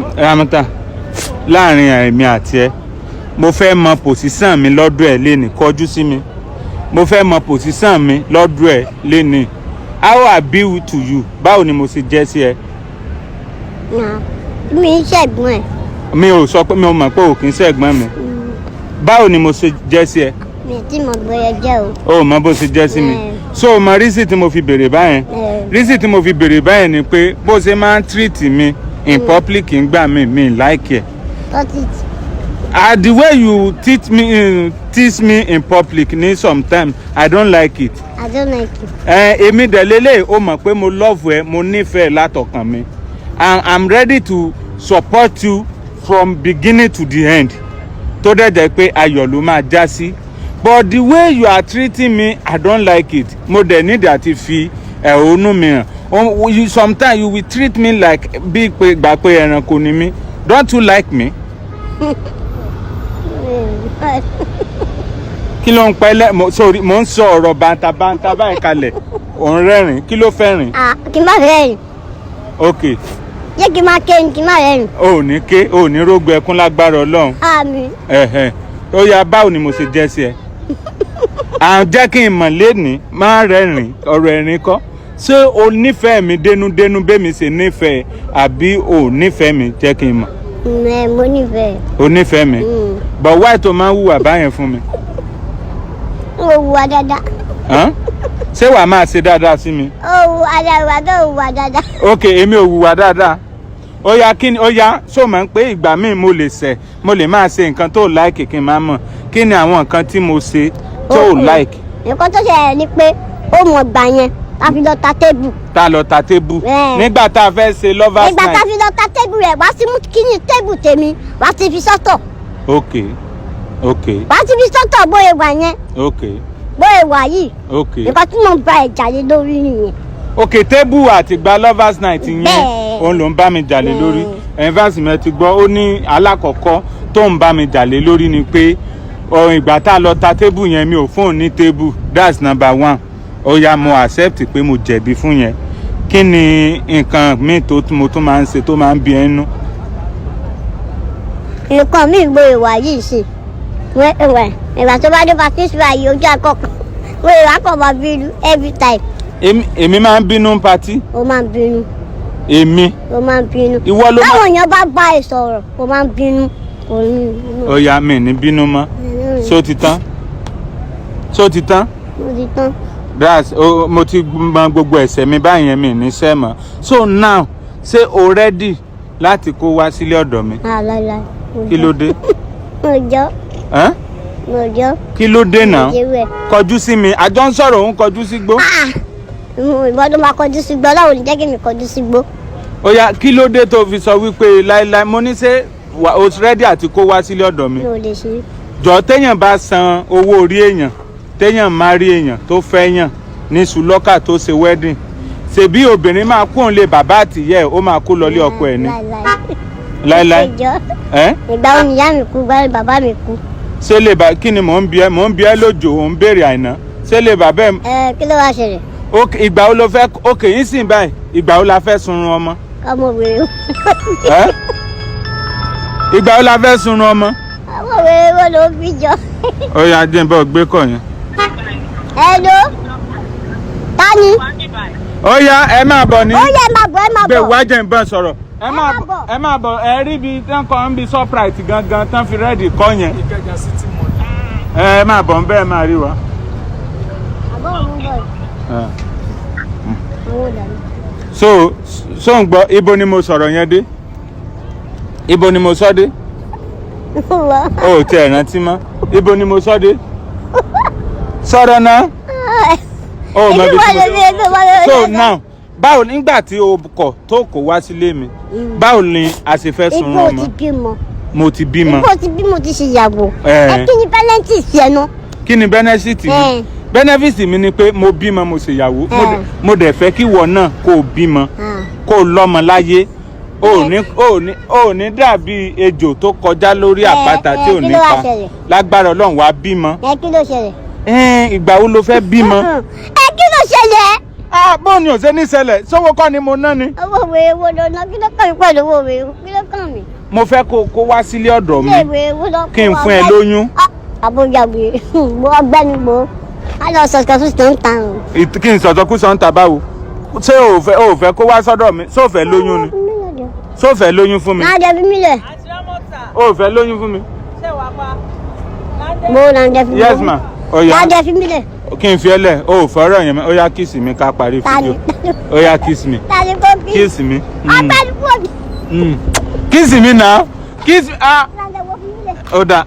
Ramota, láàrin èmi àti ẹ, mo fẹ́ mọ position mi lọ́dọ̀ ẹ lénìí. Kọjú sí mi. Mo fẹ́ mọ position mi lọ́dọ̀ ẹ lénìí. How I be to you? Báwo ni mo ṣe jẹ́ sí ẹ? Nà, mi ń ṣẹ̀gbọ́n ẹ̀. Mi ò sọ pé mi ò mọ̀ pé ò kì í ṣẹ̀gbọ́n mi. Báwo ni mo ṣe jẹ́ sí ẹ? Mi tí mo bóyá jẹ́ o. O ò mọ bó ṣe jẹ́ sí mi. So o mọ reason tí mo fi béèrè báyẹn? Reason tí mo fi béèrè báyẹn ni pé bó ṣe máa ń treat mi in public ń gbà mí, mi like ẹ. Tọ́tí. Ah, the way you teach me, teach me in public ni, sometimes I don't like it. I don't like it. Ẹ èmi dẹ̀ lélẹ̀, o mọ̀ pé mo love ẹ, mo nífẹ̀ẹ́ látọkàn mi, and I'm ready to support you from beginning to the end, tó dẹ̀ jẹ́ pé ayọ̀ ló máa já sí. But the way you are treating me, I don't like it. Mo dẹ̀ nídìí àti fi ẹ̀hónú mi hàn. You, sometimes you will treat me like bí pé gbà pé ẹranko ni mí. Don't you like me? Kí ló ń pẹ́ lẹ́ mo sorry, mo ń sọ ọ̀rọ̀ bàǹtàbàǹtà báyìí kalẹ̀, ò ń rẹ́rìn. Kí ló fẹ́ rìn? Ah, kí n má rẹ́rìn. Ok. Jẹ́ kí n má ké ni, kí n má rẹ́rìn. O ò ní ké, o ò ní rógbó ẹkún lágbára Ọlọ́run. Àmín. Ẹ̀hẹ̀n, ó yá, báwo ni mo ṣe jẹ́ sí ẹ? À ń jẹ́ kí n mọ̀ lénìí. Má rẹ́rìn, ọ̀rọ̀ ẹ̀rín kọ́. Ṣé o nífẹ̀ẹ́ mi dénúdénú bẹ́mi ṣe nífẹ̀ẹ́, àbí o ò nífẹ̀ẹ́ mi? Jẹ́ kí n mọ̀. Ẹ mo nífẹ̀ẹ́. O nífẹ̀ẹ́ mi? But why tó máa ń hùwà báyẹn fún mi? Ó wùwà dáadáa. Hàn? Ṣé wàá máa ṣe dáadáa sí mi? Ó wùwà dáadáa, tó wùwà dáadáa. Ok, èmi ò hùwà dáadáa. Ó yá, kí ni ó yá? Ṣó máa ń pé ìgbà míì mo lè ṣẹ̀, mo lè máa ṣe nǹkan tó like kí n máa mọ̀? Kí ni àwọn nǹkan tí mo ṣe tó like? Nǹkan tó ṣẹlẹ̀ ni pé ó mọ̀ gbà yẹn tá fi lọ ta table. Tá a lọ ta table? Bẹ́ẹ̀. Nígbà tá a fẹ́ ṣe lovers Ìgbà tá night. fi lọ ta table rẹ̀, wá sí mú kíní table tèmi, wá ti fi sọ́tọ̀. Ok. Wá ti fi sọ́tọ̀ bóyá wà yẹn. Bóyá wà yìí. Nǹkan tí mo bá ẹ̀ jà lé lórí nìyẹn. Ok, table àti gba lovers night yẹn. Bẹ́ẹ̀. Òun ló ń bá mi jà lé lórí. Ẹ̀ńfàsì mi ti gbọ́, ó ní alákọ̀ọ́kọ́ tó ń bá mi jà lé lórí ni pé ọ̀run ìgbà tá a lọ ta table yẹn, mi ò fóun ní table. That's number one. Ó yá, mo accept pé mo jẹ̀bi fún yẹn. Kí ni nǹkan míì tó mo tún máa ń ṣe tó máa ń bí ẹ nú? Nǹkan mi, bóyá wà yìí sí wẹ́wẹ́, ìgbà tó bá dé party báyìí, ojú àkọ́kọ́ wọ́n ìwà kọ̀ máa bínú every time. Èmi máa ń bínú party? Ó máa ń bínú. Èmi? Ó máa ń bínú. Ìwọ ló máa Táwọn èèyàn bá bá ẹ sọ̀rọ̀, ó máa ń bínú, kò ní. Ó yá, mi ní bínú mọ́. Ṣó ti tán? Ṣó ti tán? Mo ti tán. That's o, mo ti mọ gbogbo ẹ̀ṣẹ̀ mi báyẹn, mi ní sẹ́ mọ́. So now, ṣé o ready láti kó wá sílé ọ̀dọ̀ mi? Àlàlà. Kí ló dé? Mo jọ. Ẹ́n? Mo jọ. Kí ló dé náà? Mo jẹ́ wẹ̀. Kọjú sí mi, àjọ ń sọ̀rọ̀, òun kọjú sí gbó. Mo ìbọn tó máa kọjú sí gbó, Ọlọ́run ní jẹ́ kí mi kọjú sí gbó. Ó yá, kí ló dé tó fi sọ wípé láéláé? Mo ní ṣé o ready àti kó wá sílé ọ̀dọ̀ mi? Mi ò lè ṣe. Jọ, téèyàn bá san owó orí èèyàn, téèyàn má rí èèyàn tó fẹ́ yàn ní sùlọ́kà, tó ṣe wedding, ṣebí obìnrin máa kó òun lé bàbá àtìyẹ́ ẹ̀, ó máa kó lọ lé ọkọ ẹ̀ ní láéláé? Ṣe jọ. Ẹ́? Ìgbà wo ni ìyá mi kú? Ìgbà wo ni bàbá mi kú? Ṣé lè bá kí ni mò ń bi ẹ́? Mò ń bi ẹ́ lójó, ò ń béèrè àìná. Ṣé lè bàbá ẹ̀? Ẹ kí ló wá ṣẹlẹ̀? Ok, ìgbà wo ló fẹ́? Ok, yín sìn báyìí, ìgbà wo la fẹ́ sunrun ọmọ? Ọmọ wèrè. Ẹ́, ìgbà wo la fẹ́ sunrun ọmọ? Ọmọ wèrè wo ló fi jọ? Ó yá, jẹ́ n bá ọ gbé kọ̀ yẹn. Hello, ta ni? Ó yá, ẹ máa bọ̀ ní. Ó yẹ, ẹ máa bọ̀, ẹ máa Bẹ́ẹ̀ bọ̀. wá, jẹ́ n bá sọ̀rọ̀. Ẹ máa máa bọ̀, bọ̀. ẹ máa bọ̀. Ẹ rí ibi tán kọ́ ń bi Shoprite gangan tán fi red kọ́ yẹn. Ìkẹjà City Mall. Ẹ máa bọ̀ ń bẹ́ẹ̀, máa rí wa. Àbọ̀ òun bọ̀. Ẹ. Àwọn ọ̀dà mi. So ń gbọ́, ibo ni mo sọ̀rọ̀ yẹn dé? Ibo ni mo sọ dé? Wọ́. O ò tiẹ̀ rántí mọ́. Ibo ni mo sọ dé? Sọ̀rọ̀ náà. O ò mọ ibi tí mo sọ. So now, báwo nígbà tí o kọ̀ tó kò wá sílé mi, báwo ni a ṣe fẹ́ sunrun Ibo ọmọ? ti bímọ. Mo ti bímọ. Ibo ti bímọ, ti ṣe ìyàwó. Ẹ. Ẹ kí ni benefit ẹ náà? Kí ni benefit mi? Ẹ. Benefit mi ni pé mo bímọ, mo ṣèyàwó. Mo dẹ̀ fẹ́ kí ìwọ náà kó o bímọ, kó o lọ́mọ láyé. O ò ní dàbí ejò tó kọjá lórí àpáta tí ò Kí ní ló wá pa. ṣẹlẹ̀? Lágbára Ọlọ́run, wàá bímọ. Ẹ kí ló ṣẹlẹ̀? Ẹn, ìgbà wo ló fẹ́ bímọ? Ẹ kí ló ṣẹlẹ̀? Ah, bóun ni ò ṣe ní ṣẹlẹ̀? Sówó kọ́ ni mo ná ni. Owó wèrè wo ló ná? Kí ló kàn mí pẹ̀lú owó wèrè? Kí ló kàn mí? Mo fẹ́ kó wá sílé ọ̀dọ̀ mi. Ilé ìwé wo lọ Kí n fún ẹ lóyún. Àbójà wèrè mo ọgbẹ́ni mo á lọ sọ̀tọ̀ fún tó ń ta o. Kí n sọ̀tọ̀ kú sọ̀ ń ta báwo? Ṣé o fẹ́ kó wá sọ́dọ̀ mi? Ṣé o fẹ́ lóyún ni? Ṣé o fẹ́ lóyún fún mi? Máa jẹ fi mí lẹ̀. Àti Rámọ́tà. O fẹ́ lóyún fún mi? Ṣé wàá pa? Láńdé. Mo là ń jẹ fi mí. Yes ma. Ó yá. Máa jẹ fi mí lẹ̀. Kí n fi ẹ́ lẹ̀, o ò fọ́rọ̀ yẹn mọ́. Ó yá, kiss mi ká parí Ta ni? fídíò. Ó yá, kiss mi. Ta ni kò kí? Kiss mi. Ọgbẹ́ni kúrò ní. Kiss mi now. Kiss me. Ah. Láńdẹ̀ wo fi mí lẹ̀. Ó dáa.